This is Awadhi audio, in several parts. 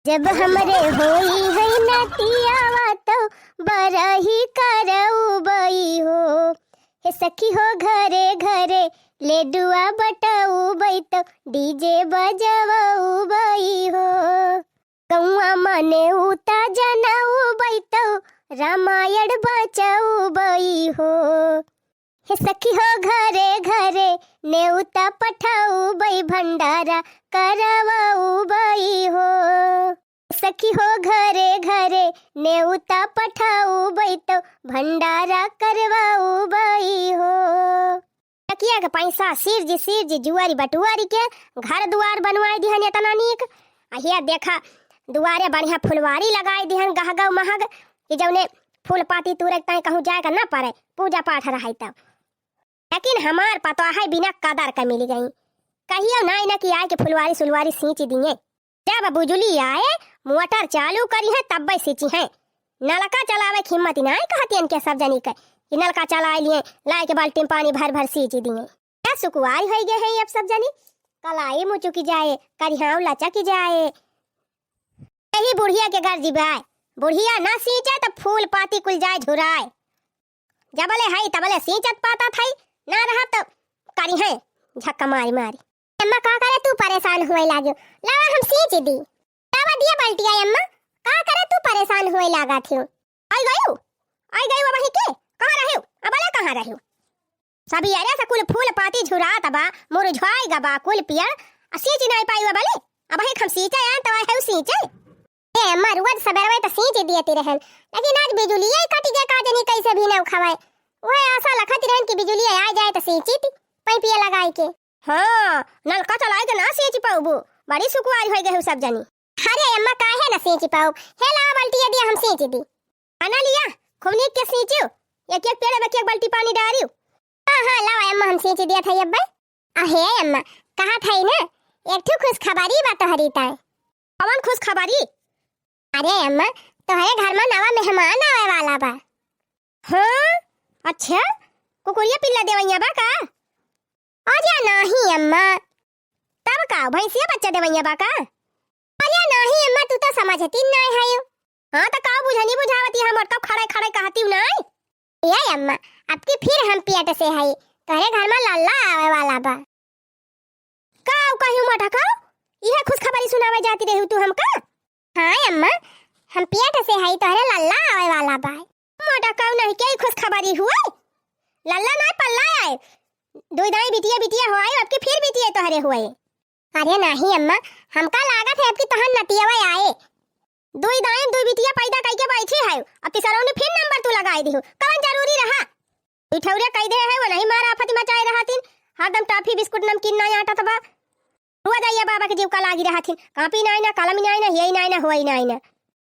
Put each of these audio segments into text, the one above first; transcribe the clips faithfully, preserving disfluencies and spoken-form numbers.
जब हमरे होई है नतियावा तौ बरही करउबई हो। हे सखी हो घरे घरे लेडुआ बटउबई तौ डीजे बजउबई हो। गौआ मने उता जनउबई तौ रामायण बचउबई हो। हे सखी हो घरे घरे नेउता पठउबई भंडारा करउबई हो। सखी हो घरे घरे नेउता पठउबई तौ भंडारा करउबई हो। टकिया के पैसा सिरजि सिरजि जुआरी बटुआरी के घर दुआर बनवाइ दिहन एतना नीक। आ हिया देखा दुआरे बढ़िया फुलवारी लगाइ दिहन गहगौ महग कि जौने फूल पाती तूरे के ताईं कहूँ जाए के न पड़े, पूजा पाठ रहै तौ। लेकिन हमार पतोहै बिना कदर के मिलि गई। कहियो नाई न कि आए के फुलवारी सुलवारी सींचि दिए। जब बुजुली आए, मोटर चालू करिहैं, तब्बै सींचिहैं। नलका चलावै के हिम्मत नाई कहतियन के सब जनी के कि नलका चलाइ लिहे, लाइ के बाल्टी में पानी भर भर सींचि दिए। का सुकुवार होइ गए हैं अब सब जनी, कलाई मुचुकि जाए, करिहाव लचकि जाए। यही बुढ़िया के गर्जी बाय, बुढ़िया न सींचे त फूल पाती कुल जाए झुराए। जबले हई तबले सींचत पातत हई, ना रहब त करिहैं झक्का मारी मारी। अम्मा, का करे तू परेशान हुए लाग्यो? लावा हम सींचि दी। लावा दिया बल्टिया अम्मा, का करे तू परेशान हुए लागत हियो? आइ गयू? आइ गयू अबहीं के? कहाँ रह्यू? अबले कहाँ रह्यू? सबेरे से कुल फूल पाती झुरात बा, मुरझाइ गा बा कुल पियर, आ सींचि नाई पाई अबले? अबहीं हम सींचे आएन त आए हऊ सींचे। ए अम्मा, रोज सबेरवे त सींचि दियती रहेन, लेकिन आज बिजुलिया ही कटि गए, का जनी कैसे भी ना उखावे। वह आशा लखत रहेन कि बिजुलिया आ जाए त सींचित, पाइपिया लगाई के। हाँ, नलका चलाए के ना सींचि पउबू, बड़ी सुकुवारी होइ गए हो सब जनी। अरे अम्मा, काहे ना सींचि पउब? हे लावा बल्टिया दिया, हम सींचि दी। अना लिया, खूब नीक के सींचू, एक एक पेड़ में एक एक बल्टी पानी डारियो। हाँ, हाँ, लावा अम्मा, हम सींचि दिया था अब्बे। अहे अम्मा, कहा था ना, एक ठो खुशखबरी बा तोहरी ताईं। कवन खुशखबरी? अरे अम्मा, तोहरे घर में नवा मेहमान आवे वाला बा। हाँ? अच्छा, कुकुरिया पिल्ला देवैया बा का? अरे नाहीं अम्मा। तब का, भैंसिया बच्चा देवैया बा का? अरे नाहीं अम्मा, तू तो समझती नाहीं हयू। हाँ, त का बुझनी बुझावती है, मोटकऊ खड़े खड़े कहती नाहीं। ए अम्मा, अबकी फिर हम पेट से हई, तोहरे घर में लल्ला आवे वाला बा। का कहियो मोटकऊ, इहे खुशखबरी सुनावे जाती रही तू हमका? हाँ अम्मा, हम पेट से हई, तोहरे लल्ला आवे वाला बा। मोटकऊ, नहीं के खुशखबरी हुए, लल्ला नाहीं पल्ला आए, दुई दाईं बिटिया बिटिया हुआई, अबकी फिर बिटिया तोहरे हुए। अरे नाहीं अम्मा, हमका लागत है अबकी तोहन नतियवे आए। दुई दाईं दुई बिटिया पैदा कइके बैठी है, अब तिसरौनी फिर नंबर तू लगाई दिहू, कवन जरूरी रहा? ई ठौरे कई दे है, वो नहीं मारा आफत मचाए रहतिन, हरदम टॉफी बिस्कुट नमकीन नाहीं आटत बा। रोज आइया बाबा के जीव का लागी रहतिन, कापी नाहीं ना, कलम नाहीं ना, हियई नाहीं ना, होई नाहीं ना।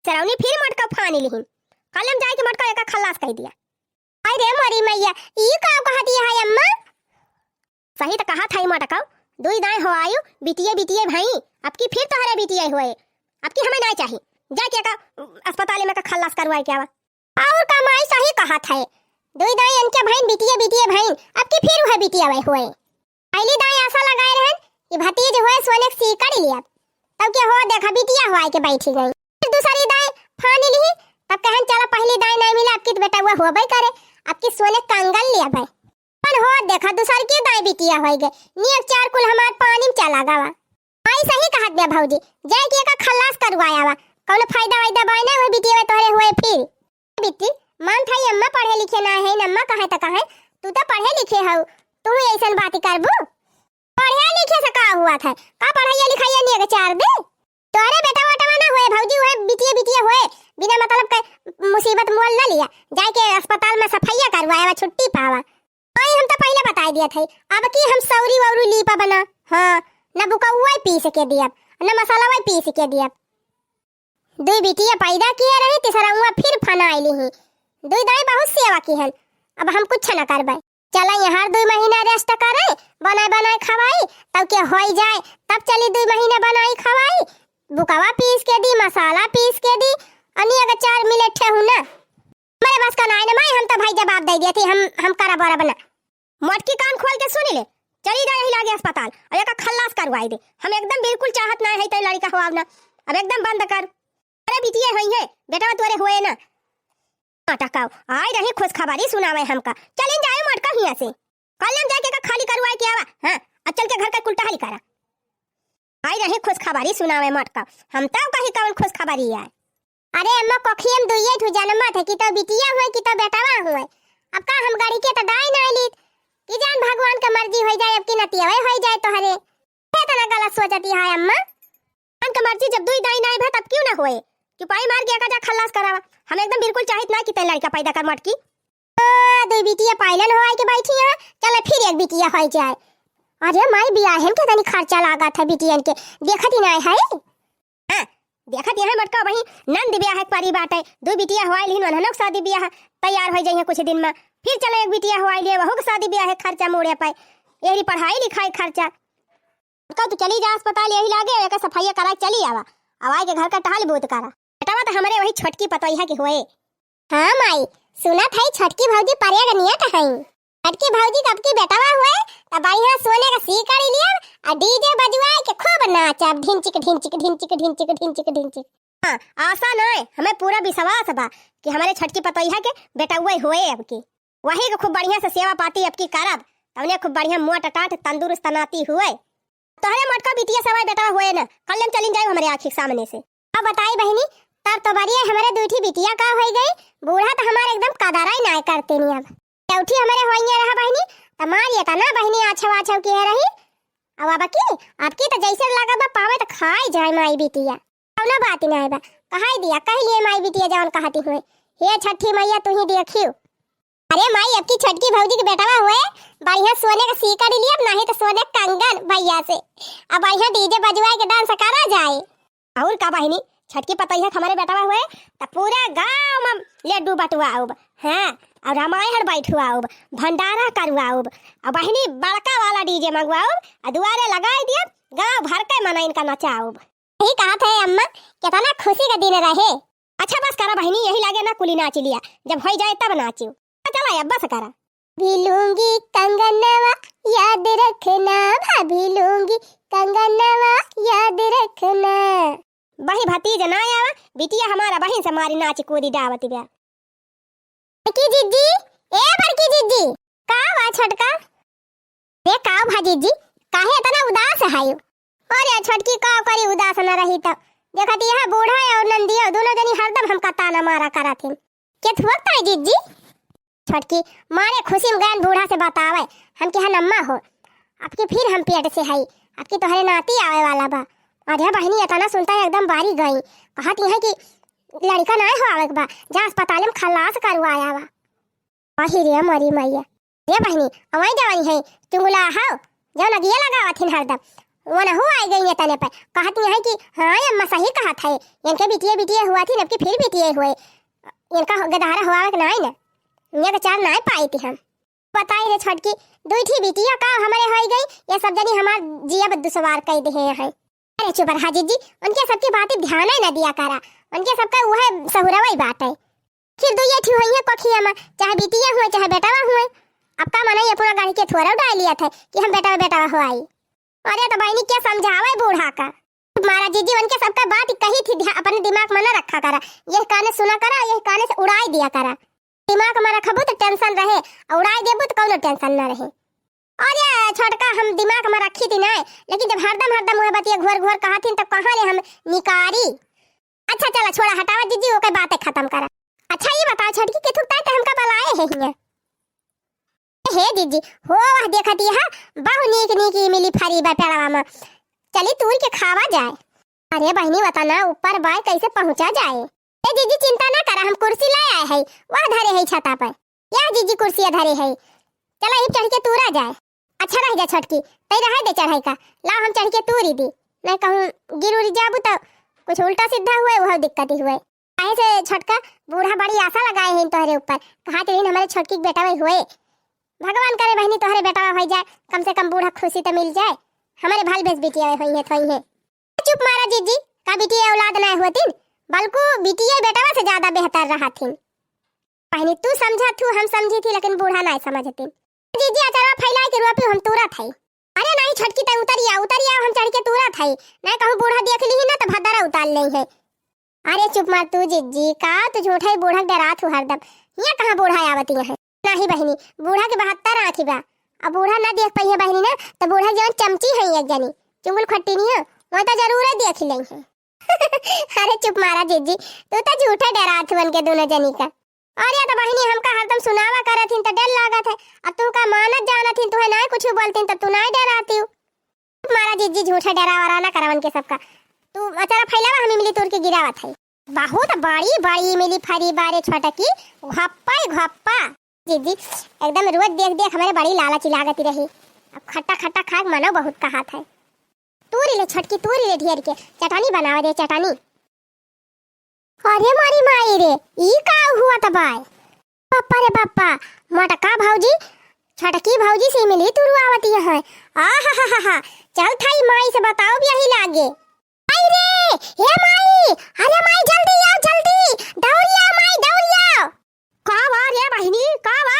सरौनी फिर मोटका फानी लिहिन, कलम जाए के मोटका एका खल्लास कई दिया। आई रे मोरी मैया, ई का कहत है अम्मा? सही त कहत है मोटकऊ, दुई दाईं हो आयु, बिटिये बिटिये भई, अबकी फिर तोहरे बिटिये होए, अबकी हमें नाहीं चाही, जाके का अस्पताल में का खल्लास करवाए के आवा। और का माई सही कहत है, दुई दाईं इनके भईन बिटिये बिटिये भईन, अबकी फिर वह बिटिये होए। पहली दाईं आशा लगाए रहन कि भतीज होए सोने के सीकड़ लिया, तब के हो देखा बिटिया हुआई के बैठी गई। फिर दूसरी दाईं फानी लिही, तब कहन चला पहली दाईं नाहीं मिला, अबकी तो बेटा हुआ होबे करे, अबकी सोने कंगन लिया भाई। पर हो देखा दूसर की दाईं बिटिया होई गई, नियक चार कुल हमार पानी में चला गवा। माई सही कहत बे भौजी, जाए के एका खल्लास करवाया वा, कौनो फायदा वायदा बाय ना, वह बिटिया तोहरे हुए फिर। बिट्टी, मान था अम्मा पढ़े लिखे ना है, अम्मा कहे त कहे, तू तो पढ़े लिखे हऊ, तू ही ऐसन बात करबू? पढ़े लिखे से का हुआ था? का पढ़ाई लिखाई नियक चार दे? तोहरे बेटा वोटवा ना होए भौजी, होए बिटिये बिटिये होए, बिना मतलब के मुसीबत मोल ना लिया, जाए के अस्पताल में सफाइया करवाया, छुट्टी पावा। माई हम तो पहले बताई दिया था, अबकी हम सौरी वौरी लीपा बना, हाँ, न बुकौआ पीस के दियब, न मसाला पीस के दियब। दुई बिटिया पैदा किए रही, तीसरउआ फिर फनाई लिही। दुई दाईं बहुत सेवा किहन, अब हम कुछ न करबे। चला यहाँ दुई महीना rest करे, बनाए बनाए खवाई, तब के होई जाए, तब चली दुई महीना बनाई खवाई। बुकवा पीस के दी, मसाला पीस के दी, अनी अगर चार मिनट ठेहू ना। हमरे बस का नाई न माई, हम तो भाई जवाब दे दिया थी, हम, हम करब वरब ना। मोटकी कान खोल के सुनी ले, चली जा यही लागे अस्पताल और एका खल्लास करवाई दे। हम एकदम बिल्कुल चाहत ना है तै लड़का हो आवना। अब एकदम बंद कर। अरे बिटिया होइहैं, बेटवा तोरे होए ना। मटकाओ, आइ रही खुशखबरी सुनावै हमका। चलिन जाए मटका हियाँ से। कल हम जाके का खाली करवाए के आवा, हाँ, अब चल के घर का कुल टहली करा। आइ रही खुशखबरी सुनावै मटका। हम तउ कही कउन खुशखबरी आए। अरे अम्मा, कोखिया म दुइये ठू जनमत है कि तउ बिटिया होए कि तउ बेटवा होए। अब का हम गढ़ी के त दाई नाहीं लीत कि जान भगवान क मर्जी होइ जाए, अब की नतियवे होइ जाए तोहरे। एतना गलत सोचति है अम्मा। भगवान क मर्जी जब दुइ दाई नाहीं भा तब क्यों ना होए? चुपाई मार के एका जा खल्लास करावा। हम एकदम बिल्कुल चाहित ना कि तै लड़का पैदा कर मटकी। ओ, दुइ बिटिया पाइलन होए के बैठी हैं, चले फिर एक बिटिया होइ जाए। अरे माई, बियाहन के तनी खर्चा लागत है बिटियन के, देखत ही नाहीं है। हाँ, देखत यहाँ मटका वही नंद ब्याह के परी बाटे, दुइ बिटिया होए लिहिन, वनहनों के शादी ब्याह तैयार होइ जाइहैं कुछ दिन में, फिर चले एक बिटिया होए लिए, वहू के शादी ब्याह के खर्चा मोड़े पाए, एहरी पढ़ाई लिखाई खर्चा। मटका तू चली जा अस्पताल, यही लागे, एकर सफाइया करा के चली आवा, अब आए के घर का टहल बूत करा। बेटवा त हमरे वही छोटकी पतोहिया के होए। हाँ माई, सुनत है छोटकी भौजी परेग नियत है। छोटकी भौजी क अब की बेटवा होए, त बढ़िया सोने क सीकड़ी लियब, आ DJ बजवाए के खूब नाचब, ढिंचिक, ढिंचिक, ढिंचिक, ढिंचिक, ढिंचिक, ढिंचिक। हाँ, आसा नाहीं, हमें पूरा विश्वास बा कि हमरे छोटकी पतोहिया के बेटवा होए अब की। वही के खूब बढ़िया से सेवा पाती अब की करब, तवने खूब बढ़िया मोट टाट तंदुरुस्त नाती होए। तोहरे मोटका बिटिया सवाई बेटवा होए ना, कल हम चलिन जाए हमरे आँखी के सामने से। अब बताई बहिनी, तब तो बरिया हमरे दुइ ठी बिटिया का होइ गई, बूढ़ा त हमारे एकदम कदरा ही नाय करते नी। अब चौथी हमरे होइए रहा बहिनी, त मार एतना बहिनी आछव आछव किहे रही। अब, अब की, अब की त जैसे लागत बा पावे त खाए जाए माई बिटिया। कौनो बात नाय बा, कहाई दिया, कह लिए माई बिटिया जौन कहती हुए। हे छठी मैया तू ही देखियो। अरे माई, अब की छोटकी भौजी के बेटवा होए, बढ़िया सोने क सीकड़ी लियब, नाहीं त सोने क कंगन भैया से। अब बढ़िया DJ बजवाए के dance करा जाए। अउर का बहिनी, छोटकी पतोहिया के हमरे बेटवा होए, त पूरा गाँव में लड्डू बटवाउब, हाँ, अउर रामायण बैठवाउब, भंडारा करवाउब, अउर बहिनी बड़का वाला DJ मंगवाउब, अउर दुआरे लगाई दियब, गाँव भर के मनइन का नचाउब। यही कहत है अम्मा, केतना खुशी क दिन रहे। अच्छा बस करा बहिनी, यही लागे ना कुली नाच लिया, जब होइ जाए तब नाचू। चला अब बस करा। भाभी लूंगी कंगनवा याद रखना, भाभी लूंगी कंगनवा याद रखना। बही भतीज ना आवा, बिटिया हमारा बहिन से मारी नाच कूदी डावत बा। बड़की जिज्जी, ए बड़की जिज्जी, का बा छोटका? रे का भा जिज्जी, काहे एतना उदास है? अरे छोटकी का करी उदास न रही त, देखत यह बूढ़ा अउर नंदिया दुनो जनी हरदम हमका ताना मारा करत हिन। के थुअक ताई जिज्जी? छोटकी मारे खुशी में गयन बूढ़ा से बतावे, हम कहा नम्मा हो, अब की फिर हम पेट से हई, अब की तोहरे नाती आवे वाला बा। अरे बहिनी एतना सुनता है एकदम बारी गई, कहत यह कि लड़का नाय हो आवे के बा, जा अस्पताल में खलास करवाया बा। अहि रे मोरी मैया। रे बहिनी, अवई जवानी है, चुंगला हौ, जौन अगिया लगावत हिन हरदम। वनहु आई गई है तने पे। कहत नहीं है कि हाँ, अम्मा सही कहत है। इनके बिटिये बिटिये हुआ थी, नबकी फिर बिटिये हुए। इनका गदहरा हुआ के नाई न। इनके चार नाई पाई थी हम। बताई रे छोटकी, दुई ठी बिटिया का हमरे होई गई, ये सब जनी हमार जिया ब दुसवार कई देहे हैं। अरे चुप रहा जिज्जी, उनके सबके बात ध्यान ही न दिया करा, उनके सबका उहे सहुरवा ही बात है। फिर दुइये ठी होइहे कोखिया में, चाहे बिटिया हुए, चाहे बेटवा हुए। अब का मनई अपना गाड़ी के थोड़ा उड़ा लिया था कि हम बेटवा बेटवा हो आई। अरे तो बहिनी के समझावे बूढ़ा का। मारा जिज्जी उनके सबका बात कही थी, ध्या-, अपने दिमाग में न रखा करा, यह काने सुना करा, यह काने से उड़ाई दिया करा। दिमाग में रखबू तो tension रहे, और उड़ाई देबू तो कौनो tension न रहे। अरे छोटका, हम दिमाग में रखी थी ना, लेकिन जब हरदम हरदम वह बतिया घोर घोर कहा थी, तब कहाँ ले हम निकारी? अच्छा चला छोड़ा, हटावा जिज्जी, ओके बातें खत्म करा। अच्छा ये बताओ छोटकी, के थुकता है तो हमका बुलाए है हियाँ? हे जिज्जी, हो वह देखती है, बहु नीक नीक इमली फरी बा पेड़वा में, चली तूर के खावा जाए। अरे बहिनी, बता ना ऊपर बाय कैसे पहुँचा जाए? ए जिज्जी, चिंता ना करा, हम कुर्सी ले आए है, वह धरे है छता पर। या जिज्जी कुर्सिया धरे है, चला इब चढ़ के तूरा जाए। अच्छा रह जा छोटकी, तई रहे दे चढ़ाई का, लाओ हम चढ़ के तूरी दी, नहीं कहूँ गिर उड़ जाबू तो कुछ उल्टा सीधा हुए, वह दिक्कत ही हुए। काहे से छोटका, बूढ़ा बड़ी आशा लगाए हैं तोहरे ऊपर, कहा तो हमारे छोटकी के बेटा में हुए। भगवान करे बहिनी तोहरे बेटा में हो जाए, कम से कम बूढ़ा खुशी तो मिल जाए, हमारे भल बेस बिटिया होई है, थोई है। चुप मारा जिज्जी, का बिटिया औलाद ना होतिन, बल्कु बिटिया बेटवा से ज्यादा बेहतर रहथिन। बहिनी तू समझा थू, हम समझी थी, लेकिन बूढ़ा ना समझतिन। जिज्जी अचरवा फैलाए के रोपी हम तुरत है। अरे नाहीं छोटकी, तै उतरि आ, उतरि आ, हम चढ़ि के तूरत हई। नाहीं कहूँ बूढ़ा देखि लिही ना त भद्दरा उतार लेइहैं। अरे चुप मार तू जिज्जी, का तू झूठै बूढ़ा के डरात हू हरदम। हियाँ कहाँ बूढ़ा आवत हियाँ है? नाहीं बहिनी, बूढ़ा के बहत्तर आँखी बा। अब बूढ़ा ना देख पइहैं बहिनी ना, त बूढ़ा जउन चमची है एक जनी, चुंगुल खट्टी नियो, वह त जरूर देखि लेइहैं। अरे चुप मारा जिज्जी, तू त झूठै डरात हू उनके दुनो जनी का। अरे त बहिनी, हमका हरदम सुनावा करत हिन त डर लागत है। अब तू का मानत जानत हिन, तुहैं नाहीं कुछ बोलतिन त तू नाहीं डरातिउ। चुप मारा जिज्जी, झूठै डरावा ना करवन के सबका। तू अचारा फैलावा, हम इमली तूर के गिरावत है। बहुत बड़ी बड़ी इमली फरी बारे छोटकी, घप्पा ही घप्पा। जिज्जी, एकदम रोज देख देख हमरे बड़ी लालची लागत रही। अब खट्टा खट्टा खाए के मनो बहुत कहत है। तूरी ले छोटकी, तूरी ले ढेर के, चटनी बनावे दे, चटनी। अरे मोरी माई रे, ई का हुआ त बाय? बप्पा रे बप्पा, मोटका भौजी छोटकी भौजी से इमली तुरवावत है। आहाहाहा, चल थाई माई से बताओ यही लागे। माई रे, हे माई, अरे माई जल्दी आओ, जल्दी, दौड़ी आओ माई, दौड़ी आओ। का बा रे बहिनी, का बा?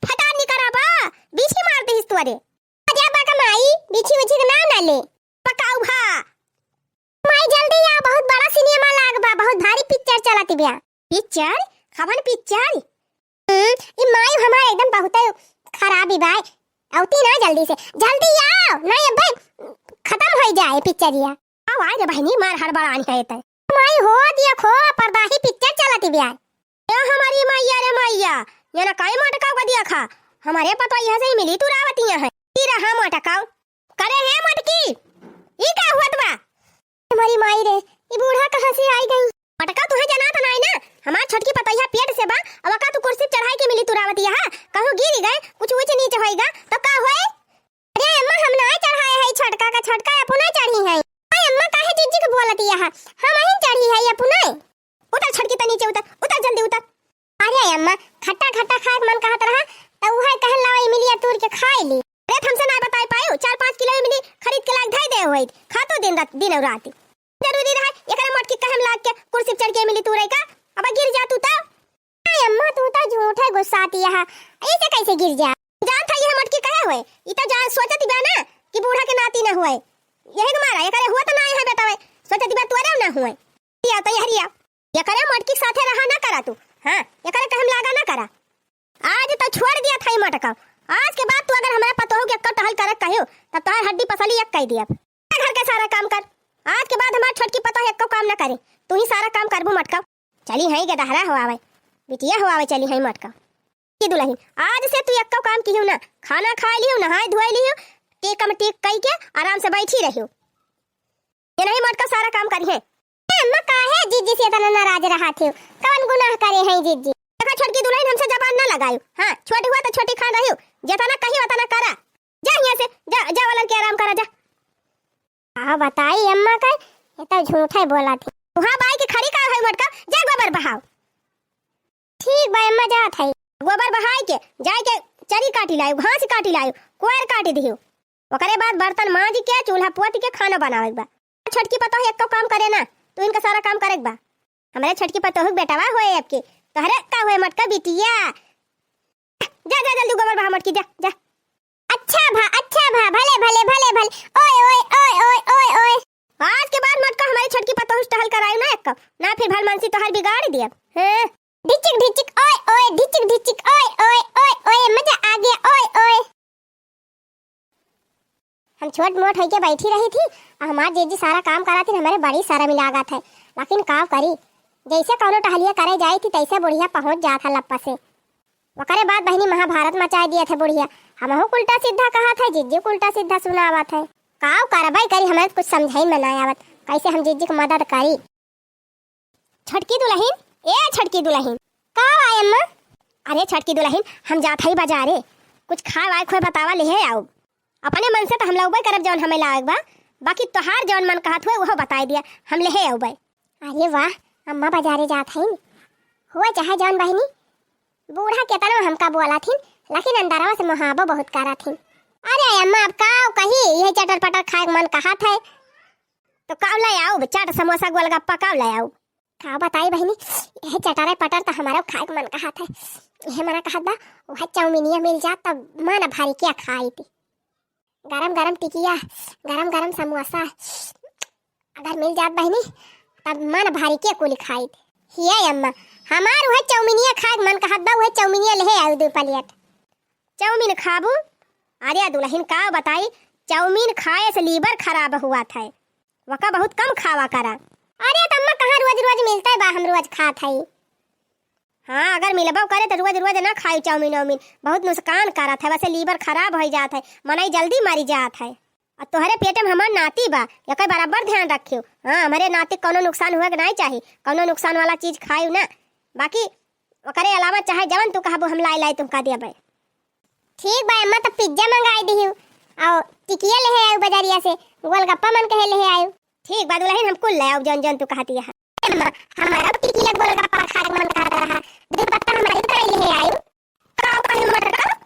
फटान निकरा बा, बीछी मार दिहिस तोरे। अरे बा का माई, बीछी उछी के नाम ना ले। पकाऊ भा। माई जल्दी आ, बहुत बड़ा सिनेमा लाग बा, बहुत भारी पिक्चर चलत बिया। पिक्चर? कवन पिक्चर? हम्म, ई माई हमार एकदम बहुते खराब ही बाय। औती ना जल्दी से, जल्दी आओ, नहीं अब्बे खतम होइ जाए पिक्चरिया। आओ आए रे बहिनी, मार हड़बड़ानी है तै। माई हो दिया खो, परदाही पिक्चर चलत बिया। ए हमारी मैया रे मैया, ये ना काई मोटकाऊ का दिया खा, हमारे पतोहिया से इमली तुरावतिया है। ई रहा मोटकाऊ। करे हे मोटकी, ई का हुआ बा? हमारी माई रे, ई बूढ़ा कहाँ से आई गई? मोटकाऊ तुहे जनात नाई ना, हमार छोटकी पतोहिया पेट से बा, अब का तू कुर्सी चढ़ाई के इमली तुरावतिया है, कहूँ गिर गए, कुछ ऊंच नीच होइगा, तो का होए? अरे अम्मा, हम ना चढ़ाए है छोटका का, छोटका अपने चढ़ी है। अरे अम्मा, काहे जिज्जी के बोलतिया है? हम ही चढ़ी है अपने। उतर छोटकी, त नीचे उतर, उतर, जल्दी उतर। अरे अम्मा, खट्टा खट्टा खाए के मन कहत रहा, त उहे कहन लावा इमलिया तूर के खाए ली। अरे त हमसे ना बताए पायो, चार पाँच किलो इमली खरीद के लाग धई दे होइत, खातो दिन रात, दिन और रात। जरूरी रहा, एकरे मोटकी कहम लाग के कुर्सी पे चढ़ के इमली तूरे का, अब गिर जा तू त। अरे अम्मा, तू त झूठे गुस्साती है, ऐसे कैसे गिर जा? जान था ये मोटकी कहे हुए, ई त जा सोचत बा ना कि बूढ़ा के नाती ना हुए, यही के मारा, एकरे हुआ त ना है बेटा, सोचत बा तोरे ना हुए। या तो यहरिया, एकरे मोटकी के साथे रहा ना करा तू। हाँ, एकरे कहम लागा ना करा। आज तो छोड़ दिया था ई मोटका। आज के बाद तू अगर हमरा पतोहू के एक्को टहल करे कहियो, तब तोहार हड्डी पसली एक कई दियब। घर के सारा काम कर। आज के बाद हमार छोटकी पतोह एक्को काम ना करे, तू ही सारा काम करबू मोटका। चली हई गदहरा हो आवे, बिटिया हो आवे, चली हई मोटका। की दुलहिन, आज से तू एक्को काम किहू ना, खाना खाए लिहू, नहाए धोए लिहू, टेकम टेक कई के आराम से बैठी रहियो। ये नहीं मोटका सारा काम करिहे। ए अम्मा, काहे जिज्जी से इतना नाराज रहत हो? कवन गुनाह करे हैं जिज्जी? देखा छोटकी दुलहिन, हमसे जबान ना लगायो। हाँ, छोटी हुआ तो छोटी खान रहियो, जितना कही उतना करा। जा हियाँ से, जा, जा वालन के आराम करा, जा। का बताई अम्मा का, ये तो झूठे बोलत ही। वहाँ बाई के खड़ी का है मोटका, जा गोबर बहाओ। ठीक बा अम्मा, जात है। गोबर बहाई के, जाए के चरी काटी लायो, घास काटी लायो, कोयर काटी दियो। ओकरे बाद बर्तन मांज के, चूल्हा पोत के खाना बनावे के बा। छोटकी पतोह एक्को काम करे ना, तू इनका सारा काम करे के बा। हमरे छोटकी पतोह के बेटवा होए आपके, तोहरे का होए मोटका बिटिया। जा, जा, जल्दी गोबर बहा मोटकी, जा, जा। अच्छा भा, अच्छा भा, भले, भले, भले, भले। ओए, ओए, ओए, ओए, ओए, ओए। आज के बाद मोटका हमारी छोटकी पतोह से टहल करायो ना एक्को, ना फिर भलमानसी तोहर बिगाड़ दियब। हाँ। ढिचिक, ढिचिक, ओए, ओए, ढिचिक, ढिचिक, ओए, ओए, ओए, ओए, मजा आ गया, ओए, ओए। हम छोट मोट होइके बैठी रही थी, आ हमार जीजी सारा काम कराती, हमरे बड़ी शर्म लागत है, लेकिन का करी, जैसे कौनो टहलिया करे जाई थी, तैसे बुढ़िया पहुँच जात है लप्पा से। ओकरे बाद बहिनी महाभारत मचाए दिए थे बुढ़िया, हमहू उल्टा सीधा कहत है, जीजी उल्टा सीधा सुनावत है। का करबै करी, हमें कुछ समझाई में ना आवत, कैसे हम जीजी की मदद करी। छोटकी दुलहिन, ए छोटकी दुलहिन। का आय अम्मा? अरे छोटकी दुलहिन, हम जात हई बाजारे, कुछ खाए वाए खोए बतावा लेहे आउब। अपने मन से तो हम लउबे करब जौन हमें लावे के बा, बाकी तोहार जौन मन कहत हुए उहो बताए दिया, हम लेहे आउबे। अरे वाह, अम्मा बाजारे जात हईन। हुआ चाहे जौन बहिनी, बूढ़ा केतनो हमका बोलत हिन, लेकिन अंदरवा से मोहाबो बहुत करत हिन। अरे अम्मा, अब का कही, यही चटर पटर खाए के मन कहत है। तो का ले आउब? चाट, समोसा, गोलगप्पा का ले आउब? का बताई बहिनी, यह चटरे पटर तो हमारा खाए के मन कहत है। यह मना कहत बा, वह चाउमीनिया मिल जात तब मन भर के खाई थी। गरम गरम टिकिया, गरम गरम समोसा अगर मिल जात बहिनी, तब मन भरि के कुल खाइत। हिये अम्मा, हमार उहे चौमिनिया खाए के मन कहत बा, उहे चौमिनिया लेहे आउ दू प्लेट। चौमिन खाबू? अरे दुलहिन, का बताई, चौमिन खाए से liver खराब हुआ था, वका बहुत कम खावा करा। अरे त अम्मा, कहाँ रोज रोज मिलत बा, हम रोज खात हई। हाँ, अगर मिलबो करे त रोज रोज ना खाई चौमिन औमिन, बहुत नुकसान करत है, वसे liver खराब होइ जात है, मनई जल्दी मरि जात है। अउर तोहरे पेटे में हमार नाती बा, एकर बराबर ध्यान रखियो। हाँ, हमरे नाती क कउनो नुकसान हुए के नाहीं चाही, कउनो नुकसान वाला चीज खाइउ ना। बाकी ओकरे अलावा चाहे जवन तू कहबू, हम लाई लाई तुमका देबे। ठीक बा अम्मा, त पिज्जा मंगाई दिहिउ, अउर टिकिया लेहे आइउ बजरिया से, गोलगप्पा मन कहे लेहे आइउ। ठीक बा दुलहिन, हम कुल ले आउब जौन जौन तू कहती है। अम्मा, हमारा टिकिया गोलगप्पा खाए के मन करत रहा, दू पत्ता हमारी तरह लेहे आइउ। का कहे मन करत?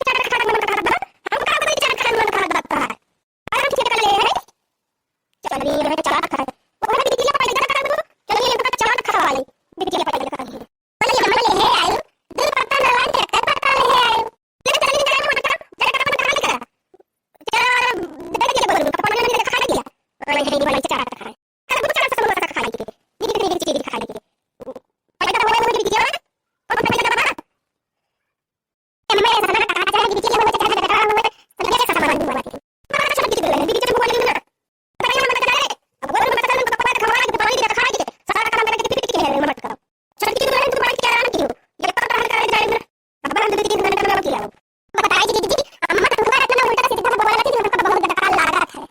चाट खाए के मन करत बा? हम का कोई चाट खाए के मन करत बा? अरे हम चाट ले है। चल भी ये चाट खाए। वो भी टिकिया पहले कर दो। चल ये इनका चाट खा वाली। टिकिया पहले कर दो। चल ये हमारे लेहे आइउ। दू पत्ता ना लाई, एक पत्ता लेहे आइउ। ले चल ये चाट मत कर। चाट मत खा लिया। चल, दे दिया बोल, कपड़ा में खा लिया। और ये वाली चाट खाए। बताई दीदी, अम्मा तो तुम्हारा इतना उल्टा सीधा बोला करती थी, हमको बहुत बेकार लागत है।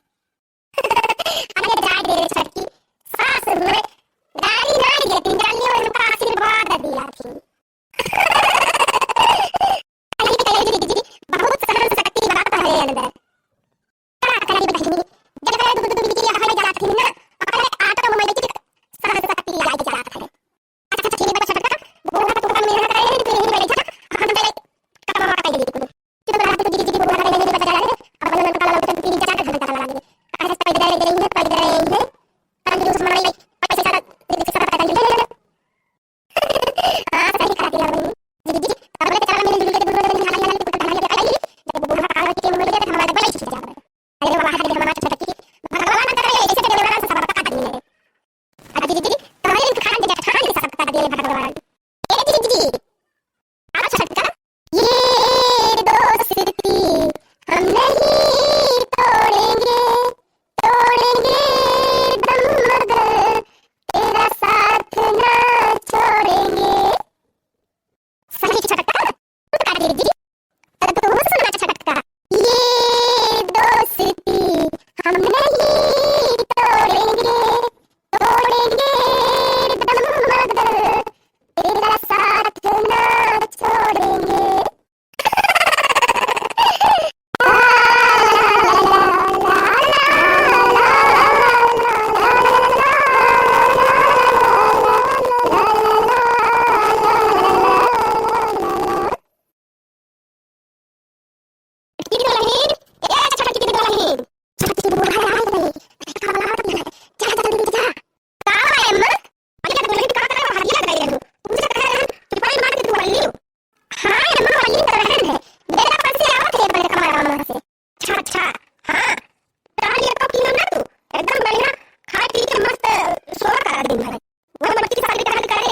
अरे जाए दे रे छोटकी, सास हुए, गाली ना देती, जल्दी में हमका आशीर्वाद दिया थी। अरे दीदी, बहुत सहन शक्ति बा तोहरे अंदर। का करी बहिनी, जब तक दू दू दू दू के हमारे जलात थी ना, अपने आटा तो मोबाइल की सहन शक्ति आई जलात है। अच्छा, ठीक बा छोटका, बोला तो तुमका मेहनत करे है, तू यहीं बैठा, हम पहले कपड़ा वपड़ा दे दे। तू तो रात को दीदी जी की बोला करे, नहीं बचा रहे, अब बोला तो कल उठे तीन चार घंटा लगा दे। आज पैदल रह गई है, पैदल रह गई है। कल जो हमारे पैसे सारा, पैसे सारा पैदल ले ले। हाँ, सही कहा दिया बहिनी। दीदी जी, अब बोले चला मिल जुल के दूर दूर खा लिया, कुछ खा लिया, खाई। जब बूढ़ा काल के मुड़ गया तो हमारे बड़े खींच जावे। अरे वाह रे हमारा छोटकी, भगवान करे ऐसे देवरा से सबका काट दिए। अरे दीदी, तोहरे इम्तिहान दे, ठान दे सबका दे भगवान। ए दीदी, आओ छोटका। ये दोस्ती हम नहीं तोड़ेंगे, तोड़ेंगे दम मगर तेरा साथ ना छोड़ेंगे। सही छोटका, तू तो काट दे दीदी। तब तो तुम सुनना छोटका। ये दोस्ती हम नहीं तोड़ेंगे, तोड़ेंगे दम मगर तेरा साथ ना छोड़ेंगे। छोटकी दुलहिन, ए छोटकी दुलहिन। छोटकी दुलहिन, जा, जा, जल्दी जा। का है अम्मा? अरे दुलहिन, का करे हो? हल्ला कर रहे हो। तुमसे कह रहे हैं, चुपाई मार के तू बोल लियो। हाँ अम्मा, बोल लियो तो रहन है। मेरे पास से आवत है बड़े कमरा में से। अच्छा, अच्छा, हाँ। टहल ये तो पीना ना तू, एकदम बढ़िया खाए पी के मस्त सोवा करा दिन भर। वो मटकी सारी टहल करे।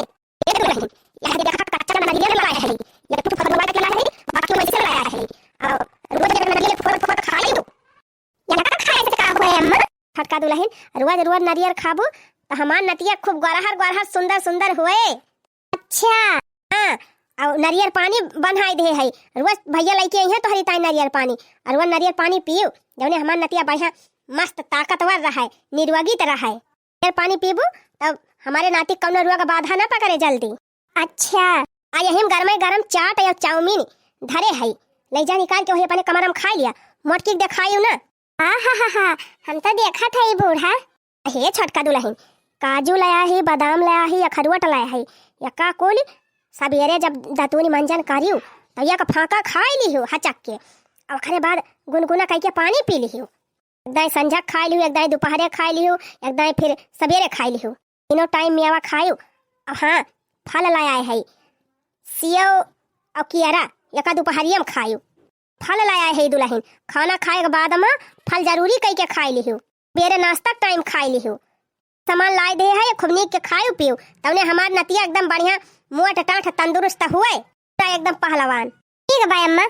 ए दुलहिन, यहाँ देखा कच्चा नरियल लाया है, ये तो फलवा के लाया है, बाकी वैसे लाया है। और रोज अगर नरियल फोड़ फोड़ खा ले तू। ये ना खाए से का हुए अम्मा? छोटका दुलहिन, रोज रोज नरियल खाबू तो हमार नतिया खूब गोरहर गोरहर सुंदर सुंदर हुए। अच्छा। हाँ, और नरियर पानी बनाई दे है, रोज भैया लेके आई है तोहरी ताई नरियर पानी, और वो नरियर पानी पियो, जौने हमार नतिया बढ़िया मस्त ताकतवर रहे, निरोगित रहे। नरियर पानी पीबू तब हमारे नाती कौनो रोग बाधा ना पकड़े जल्दी। अच्छा। आ यही में गरमे गरम चाट या चाउमीन धरे है, ले जा निकाल के वही अपने कमरा में खा लिया, मोटकी के देखाई ना। हाँ, हाँ, हाँ, हाँ, हम तो देखत हई बूढ़ा। हे छोटका दुलहिन, काजू लाया ही, बादाम लाया ही, अखरोट लाया ही, यका कुल सबेरे जब दतुनी मंजन करियो, तो यक फाका खाई लिहियो हचक के, और ओकरे बाद गुनगुना कइके पानी पी लिहियो। एक दाई संझा खाई लिहियो, एक दाई दोपहरे खाई लिहियो, एक दाई फिर सबेरे खाई लिहियो। तीनों टाइम मेवा खाइयो। और हाँ, फल लाया है, सेव और कियरा, यका दोपहरिया में खाइयो। फल लाया है दुलहिन, खाना खाए के बाद मा फल जरूरी कई के खाए लिहू, बेरे नाश्ता टाइम खाए लिहू। सामान लाए दे है, खूब नीक के खायू पीयू, तउने हमार नतिया एकदम बढ़िया मोट टाठ तंदुरुस्त हुए, पूरा एकदम पहलवान। ठीक बा अम्मा।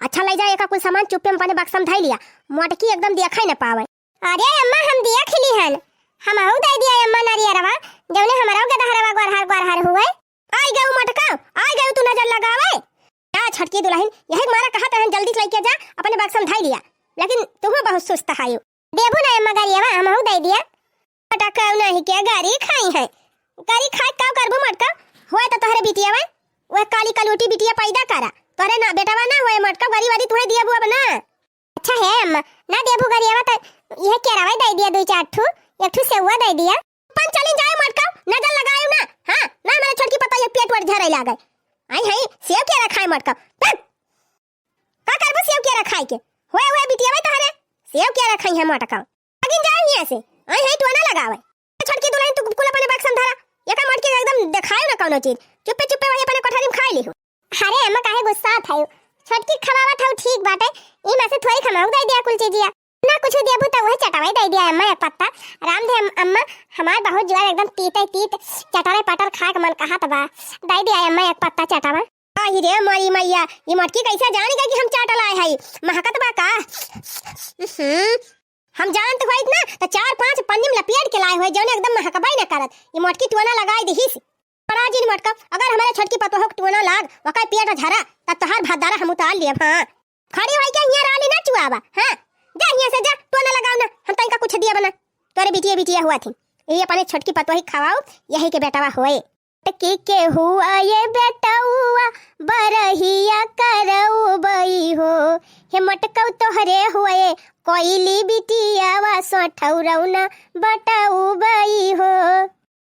अच्छा, ले जा एका कुल सामान चुप्पे में अपने बक्सा में धई लिया, मोटकी एकदम देखा ही न पावे। अरे अम्मा, हम देख लिहन, हमहू दे दिया अम्मा नरियरवा, जौने हमरो गदहरवा गोरहर गोरहर हुए। आई गऊ मोटका, आई गऊ तू नजर लगावे। का छोटकी दुलहिन, यही मारा कहत रहन जल्दी से लेके जा, अपने बक्सा में धई लिया, लेकिन तुहू बहुत सुस्त हायू। देबू ना अम्मा गरियवा, हमहू दे दिया। मोटका नहीं के गरी खाई है, गरी खाए का करबू मोटका, होए तो तोहरे बिटिया वै, वह काली कलूटी बिटिया पैदा करा, तोहरे ना बेटवा ना होए मोटका, गरी वरी तुहे दिया बुआ ना। अच्छा है अम्मा, ना देबू गरियवा त यह केरावा दे दिया दो चार ठू, एक ठू सेवा दे दिया। अपन चली जाए मोटका, नजर लगायू ना। हाँ, ना मेरे छोटकी पता ये पेट वेट झरे लागे। आई है सेव केरा खाए मोटका। पक! का करबू सेव केरा खाए के? होए होए बिटिया वै तोहरे सेव केरा खाई है मोटका। अगिन जाए हियाँ से, आई है टोना लगावे। छोटकी दुलहिन तू कुल अपने बक्सा में धरा, एका मोटकी एकदम देखायू ना कौनो चीज, चुप्पे चुप्पे वही अपने कोठरी में खाए लिहू। अरे अम्मा, काहे गुस्सात हऊ? छोटकी खवावत हऊ, ठीक बाटे, ई में से थोड़ी खमाऊ दे दिया कुल चीजिया। ना कुछ देबू त वही चटावे दे दिया अम्मा एक पत्ता। राम दे अम-, अम्मा, हमार बहुत जुआर एकदम तीते तीत, चटरे पटर खाए के मन कहत बा, दे दिया अम्मा एक पत्ता चटावा। आही रे मोरी मैया, ई मोटकी कैसे जान गई कि हम चाटल आए हई? महकत बा का? हम्म, हम जानत होइत ना त चार पांच पन्नी में लपेट के लाए होइत, जौने एकदम महकबे न करत। ई मोटकी टोना लगाई दिहिस। बड़ा जिन मोटका, अगर हमारे छोटकी पतोह के टोना लाग, ओकर पेट झरा, तब तोहार भद्दारा हम उतार लियब। हाँ, खड़ी होई के हियाँ राली ना चुआवा। हाँ, जा हियाँ से जा, टोना लगाओ ना, हम तनिका कुछ दिया बना। तोरे बिटिया बिटिया हुआ थी, यही अपने छोटकी पतोही खवाओ, यही के बेटवा होए। के के हुआ ये बेटउआ, बरहिया करउबई हो। हे मटकऊ तोहरे हुए, कोइली बिटियावा सोठौरौना बटउबई हो।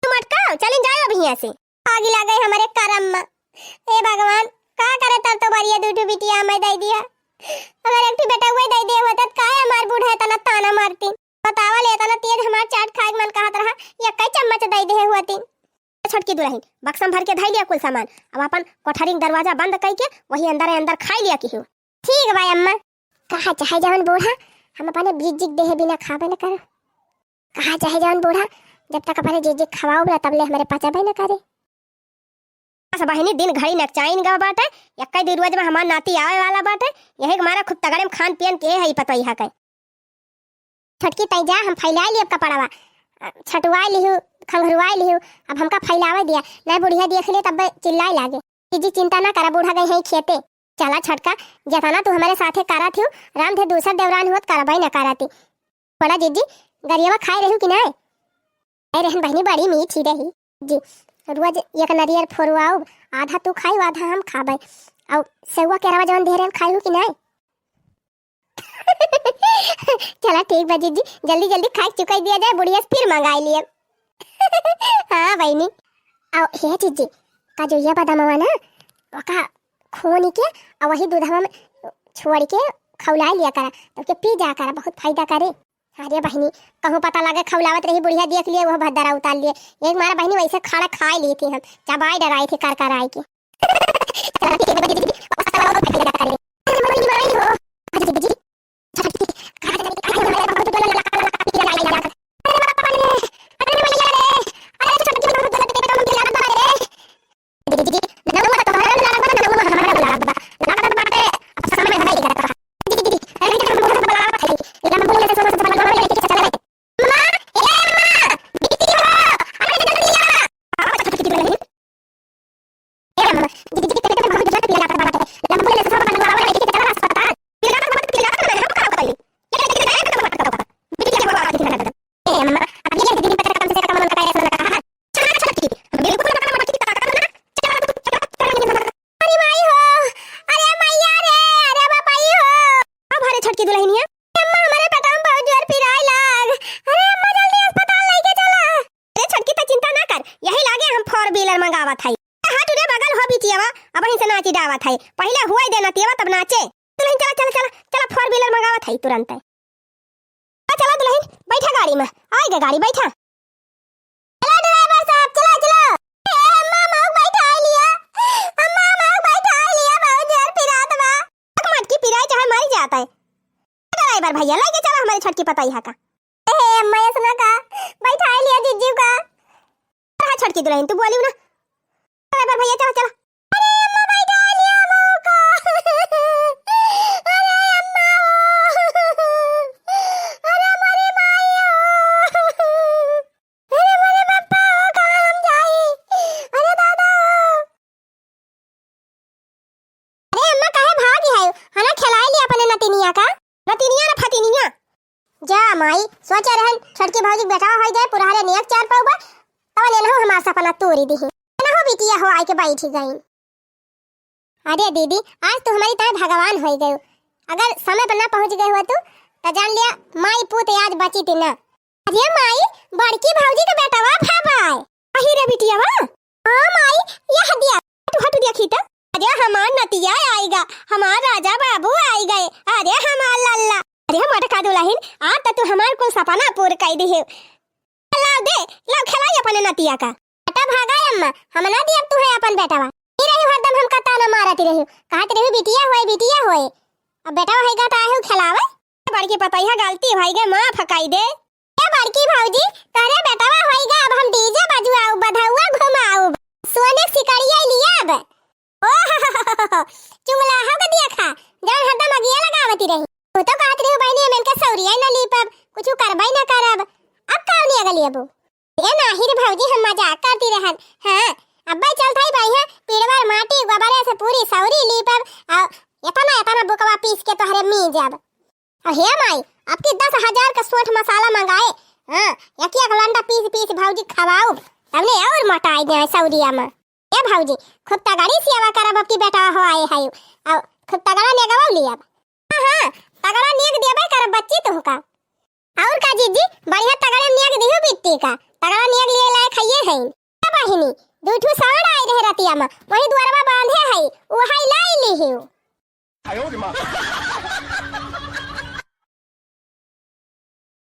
मटकऊ, चलिन जाए अब हियाँ से। आगी लागे हमरे करम में। ए भगवान, का करे तब तो बरिया दू ठू बिटिया मैं दे दिया। अगर एक ठू बेटउआ दे दिया होता, त काहे हमार बूढ़ा इतना ताना मारती? बतावा ले, इतना तेज हमार चाट खाए के मन कहत रहा, या कई चम्मच दे दे होती। छोटकी दुलहिन, बक्सा में भर के धई लिया कुल सामान। अब अपन कोठरी के दरवाजा बंद कई के वही अंदर अंदर खाई लिया किहू। ठीक बा अम्मा। कहा चाहे जवन बूढ़ा, हम अपने जीजी के देहे बिना खाबे न करो। कहा चाहे जवन बूढ़ा, जब तक अपने जीजी के खवाओ ना, तब ले हमरे पचबे न करे। बस बहिनी, दिन घड़ी नकचाइन गवा बाटे, एक्के दुइ रोज में हमार नाती आवे वाला बाटे, यही के मारा खूब तगड़े में खान पियन के है पतोहिया के। छोटकी तई जा, हम फैलाए लिहब कपड़वा, छटुआए लिहू, खंघरुआए लिहू, अब हमका फैलावे दिया, नहीं बुढ़िया देख ले तब चिल्लाए लागे। जीजी चिंता ना करा, बूढ़ा गई है खेते। चला छोटका, जेतना तू हमरे साथे करा थियू, राम धे दूसर देवरान होत करबई न करा थी। बोला जीजी, गरियवा खाए रहू कि नहीं? ए रहन बहिनी बड़ी मीठी रही। जी, रोज एक नरियर फोरवाउब, आधा तू खाई, आधा हम खाबे। अउ सेवा केरवा जवन देहरन खाई हो कि नहीं? चला ठीक बा जीजी, जल्दी जल्दी खाए चुकाई दिया जाए, बुढ़िया से फिर मंगाई लिए। हाँ बहिनी। अउ हे जीजी, का जो ये बदामवा ना, ओका खोनी के, अउ वही दूधवा में छोड़ के खौलाई लिया करा, तब के पी जा करा, बहुत फायदा करे। अरे बहिनी, कहूँ पता लगे खौलावत रही बुढ़िया, देख लिए, वह भद्दरा उतार लिए। एक मारा बहिनी वैसे खाड़ा खाए ली थी हम, चबाए डराई थी कर कर आए के। अरे माई हो, अरे मैया रे, अरे बापाई हो। अब हरे छोटकी दुलहिनिया, अम्मा हमारे पेटवा में बहुत जोर पिराए लाग। अरे अम्मा जल्दी अस्पताल लेके चला। अरे छोटकी त चिंता ना कर, यही लागे हम four wheeler मंगावत हई। हट रे बगल हो बिटियावा, अबहीं से नाची डावत हई। पहिले हुआ ही देना तियावा तब नाचे। दुलहिन चला, चला, चला, चला four wheeler मंगावत हई तुरंत। आ, चला दुलहिन, बैठा गाड़ी में, आइगे गाड़ी, बैठा। चला driver साहब, चला, चला। ए, अम्मा, मऊ बैठा लिया। अम्मा, मऊ बैठा लिया, बहुत जोर पिरात बा। मटकी पिराए चाहे कि पता ही है का। ए अम्मा, ऐसा ना का, बैठाई लिया जिज्जू का। हाँ, छोटकी दुलहिन, तू बोलिउ ना। अरे, पर भैया, चला, चला। अरे अम्मा, बैठाई लिया अम्मा का। अरे अम्मा हो। अरे मोरी माई हो। अरे मोरे पप्पा हो, कहाँ हम जाई? अरे दादा हो। अरे अम्मा, काहे भागी है? हना खेलाई ली अपने नतिनिया का। नतिनिया ना फतिनिया। जा माई, सोचे रहन छोटकी भौजी के बेटवा होई जाए, पुरहरे नियक चार पउबा, तब लेनहु हमार सपना तोरी दिही। एनहु बिटिया हो आइके बैठी गईं। अरे दीदी, आज तू हमारी तरह भगवान होई गयू। अगर समय पर ना पहुँच गए हो तू, तो जान लिया माई पूत आज बची थी ना। अरे माई, बड़की भौजी के बेटवा भाबाए। अही रे बिटियावा। हाँ माई, यह दिया, हटू, हटू देखी तो। अरे हमार नतिया आइगा, हमार राजा बाबू आइगा। अरे हमार लल्ला। अरे मोटका दुलहिन, आज तो तू हमार कुल सपना पूर कई दिहे। लाव दे, लाव खेलाई अपने नतिया का। बेटा भागा अम्मा, हम ना दियब तू है अपन बेटवा। ई रही हरदम हमका ताना मारत रही, कहत रही बिटिया होए, बिटिया होए। अब बेटवा होइगा तो आहे खेलावे। बड़की पतोहिया गलती होइगा, माफ कई दे। ए बड़की भौजी, तोहरे बेटवा होइगा, अब हम डीजे बजवाऊ, बधौआ घुमाऊ, सोने के सिकड़िया लियाब। ओह, चुंगलाहो के देखा, जौन हरदम अगिया लगावती रही। तू तो कहत रही बहिनी, हम इनका सौरिया न लीपब, कुछ करबे न करब। अब का नियग लेबू? ए नाही रे भौजी, हम मजाक करती रहन। हाँ, अब्बे चल थाई भाई, हाँ, पीड़वर माटी गोबरे से पूरी सौरी लीपब, और इतना, इतना बुकवा पीस के तोहरे मीजब। अहे माई, अब की दस हजार का सोंठ मसाला मंगाए, हाँ, एक एक लंडा पीस पीस भौजी खवाउब, तबने और मोटाई जाए सौरिया में। ए भौजी, खूब तगड़ी सेवा करब, अब की बेटा हो आए है, और खूब तगड़ा नेगवा लियब। हाँ, हाँ, तगड़ा नेग देबे करब बच्ची तुहका। और का जीजी, बढ़िया तगड़ा नेग दिहु बिट्टी का, तगड़ा नेग लिए लायक हइये है। ए बहिनी, दू ठू साँड़ आए रहे रतिया में, वही दुआरवा बांधे है, वही लाई लिहिउ।